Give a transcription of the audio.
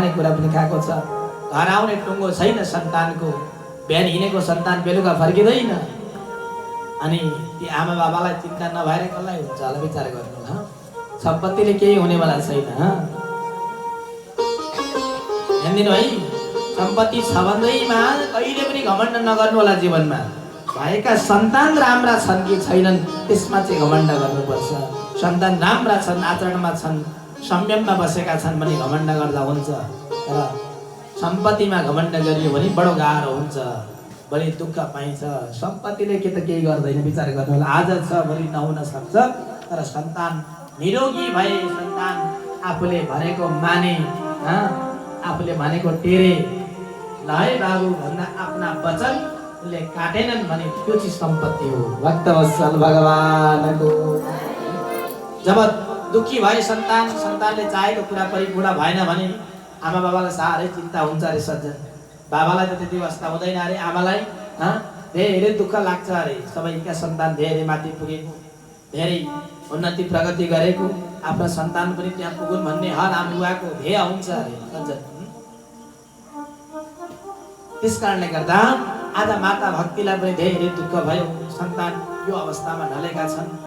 जाने कुरा पनि खाएको छ। घर आउने टुङ्गो छैन सन्तानको, बिहान हिँडेको सन्तान बेलुका फर्किँदैन। अनि ती आमा बाबालाई चिन्ता नभएर कसलाई हुन्छ होला विचार गर्नु होला। सम्पत्तिले केही हुनेवाला छैन। हेर्दिनु है, सम्पत्ति छ भन्दैमा कहिले पनि घमण्ड नगर्नु होला। जीवनमा भएका सन्तान राम्रा छन् कि छैनन् त्यसमा चाहिँ घमण्ड गर्नुपर्छ। सन्तान राम्रा छन्, आचरणमा छन्, संयममा बसेका छन् भने घमण्ड गर्दा हुन्छ। तर सम्पत्तिमा घमण्ड गरियो भने बडो गाह्रो हुन्छ, बढी दुःख पाइन्छ। सम्पत्तिले के त केही गर्दैन, विचार गर्नु होला। आज छ भोलि नहुन सक्छ, तर सन्तान निरोगी भए, सन्तान आफूले भनेको माने, आफूले भनेको टेरे, ल है बाबु भन्दा आफ्ना वचनले काटेनन् भने त्यो चाहिँ सम्पत्ति हो। भक्तवत्सल भगवानको जब दुखी भए सन्तान, सन्तानले चाहेको कुरा परिपूर्ण भएन भने आमा बाबालाई साह्रै चिन्ता हुन्छ अरे सज्जन। बाबालाई त त्यति अवस्था हुँदैन अरे, आमालाई धेरै दुःख लाग्छ अरे। सबैका सन्तान धेरै माथि पुगेको, धेरै उन्नति प्रगति गरेको, आफ्नो सन्तान पनि त्यहाँ पुगुन् भन्ने हर आमा बुवाको ध्येय हुन्छ अरे सज्जन। त्यस कारणले गर्दा आज माता भक्तिलाई पनि धेरै दुःख भयो। सन्तान यो अवस्थामा ढलेका छन्।